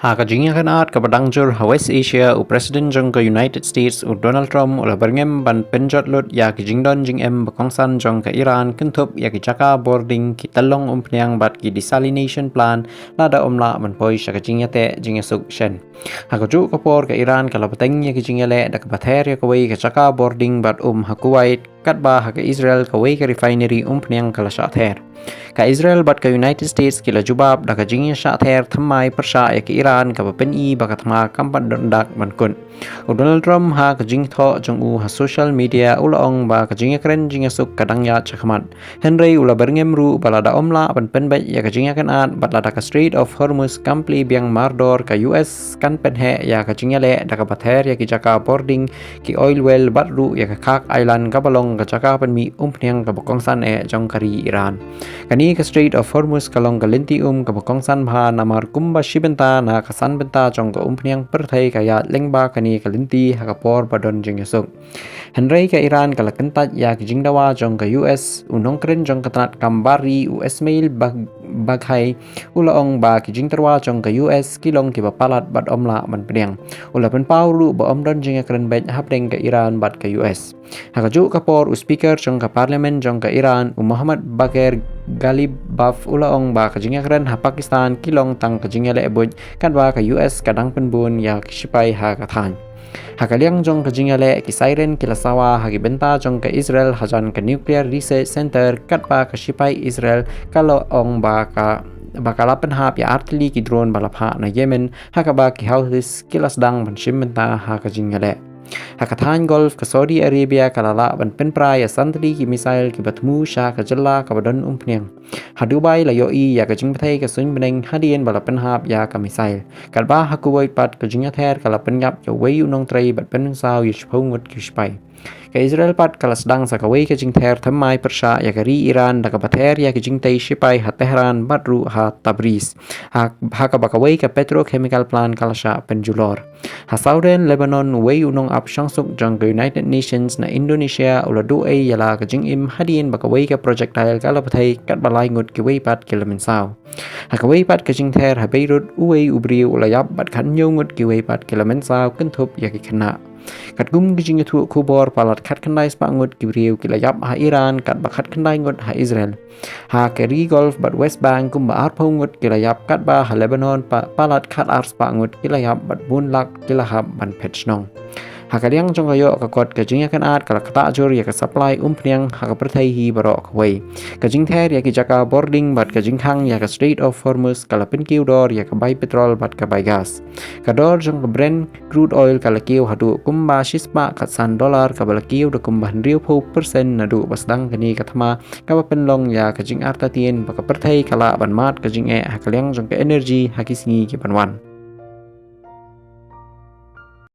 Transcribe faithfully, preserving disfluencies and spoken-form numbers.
Ha ka jingïakynad kaba dang jur ha West Asia, u President jong ka United States, u Donald Trump, u la byrngem ban pynjot lut ïa ki jingdon jingem ba kongsan jong ka Iran kynthup ïa ki jaka bording, ki tyllong umphniang bad ki desalination plant, lada ym lah ban poi sha ka jingïateh jingïasuk shen. Ha kajuh ka por ka Iran ka la bteng ïa ki jingïaleh da kaba ther ïa kawei ka jaka bording bad um ha Kuwait, katba ha ka Israel kawei ka refinery umphniang ka la shah ther. Ka Israel bad ka United States ki la jubab da ka jingïashah ther thymmai pyrshah ïa ka Iran, kaba pyni ba ka thma kam pat don dak ban kut. U Donald Trump ha ka jingthoh jong u ha social media u la ong ba ka jingïakren jingïasuk ka dang ïaid shakhmat. Hynrei u la byrngem ruh ba lada ym lah ban pynbeit ïa ka jingïakynad bad lada ka Strait of Hormuz kam plie biang mardor, ka U S kan pynheh ïa ka jingïaleh da kaba ther ïa ki jaka bording, ki oil well bad ruh ïa ka Kak Island kaba long ka jaka pynmih umphniang kaba kongsan eh jong ka ri Iran. Kane ka Strait of Hormuz ka long ka lynti um kaba kongsan bha namar kumba shi bynta na ka san bynta jong ka umphniang pyrthei ka ïaid lyngba kane ka lynti ha ka por ba don jingïasuk. Hynrei ka Iran ka la kyntait ïa ka jingdawa jong ka U S, u nongkren jong ka tnat kam bar ri u Ismail Bag-, Baghai u la ong ba ki jingtyrwa jong ka U S ki long kiba palat bad ym lah ban pdiang. U la pynpaw ruh ba ym don jingïakren beit hapdeng ka Iran bad ka U S. Ha kajuh ka por u speaker jong ka parliament jong ka Iran, u Mohammad Bagher Ghalibaf u la ong ba ka jingïakren ha Pakistan ki long tang ka jingïaleh buit, katba ka U S ka dang pynbun ïa ki shipai ha ka thaiñ. Ha ka liang jong ka jingïaleh, ki siren ki la sawa ha ki bynta jong ka Israel hajan ka Nuclear Research Center, katba ka shipai Israel ka la ong ba ka, ba ka la pynhap ïa artylli ki drone ba la phah na Yemen, ha kaba ki Houthis ki la sdang ban shim bynta ha ka jingïaleh. Ha ka thaiñ Gulf, ka Saudi Arabia ka la lah ban pynpra ïa san tylli ki missile kiba thmu sha ka jylla kaba don umphniang. Ha Dubai la ïohi ïa ka jingbthei ka suiñ bneng hadien ba la pynhap ïa ka missile. Katba ha Kuwait pat ka jingïather ka la pynïap ïa uwei u nongtrei bad pynsaw ïa shiphew ngut ki shipai. Ka Israel pat ka la sdang sa kawei ka jingther thymmai pyrshah ïa ka ri Iran da kaba ther ïa ka jingtei shipai ha Tehran bad ruh ha Tabriz, ha, ha kaba kawei ka petrochemical plant ka la shah pynjulor. Ha Southern Lebanon, uwei u nongap shongsuk jong ka United Nations na Indonesia u la duh ei ïa la ka jingim hadien ba kawei ka projectile ka la bthei, katba lai ngut kiwei pat ki la mynsaw. Ha kawei pat ka jingther ha Beirut, uwei u briew u la ïap bad khathynñiew ngut kiwei pat ki la mynsaw kynthup ïa ki khynnah. Katkum ki jingïathuh khubor, palat khatkhyndai spah ngut ki briew ki la ïap ha Iran, katba khatkhyndai ngut ha Israel. Ha ka ri Gulf bad West Bank kumba arphew ngut ki la ïap, katba ha Lebanon pa-, palat khatar spah ngut ki la ïap bad bun lak ki la hap ban phet shnong. Ha ka liang jong ka ïoh ka kot, ka jingïakynad ka la ktah jur ïa ka supply umphniang ha ka pyrthei hi baroh kawei. Ka jingther ïa ki jaka bording bad ka jingkhang ïa ka Strait of Hormuz ka la pynkiew dor ïa ka bai petrol bad ka bai gas. Ka dor jong ka Brent crude oil ka la kiew haduh kumba shispah khatsan dollar, kaba la kiew da kumba hynriewphew percent naduh ba sdang kane ka thma, kaba pynlong ïa ka jingartatien ba ka pyrthei ka lah ban mad ka jingeh ha ka liang jong ka energy ha ki sngi ki ban wan.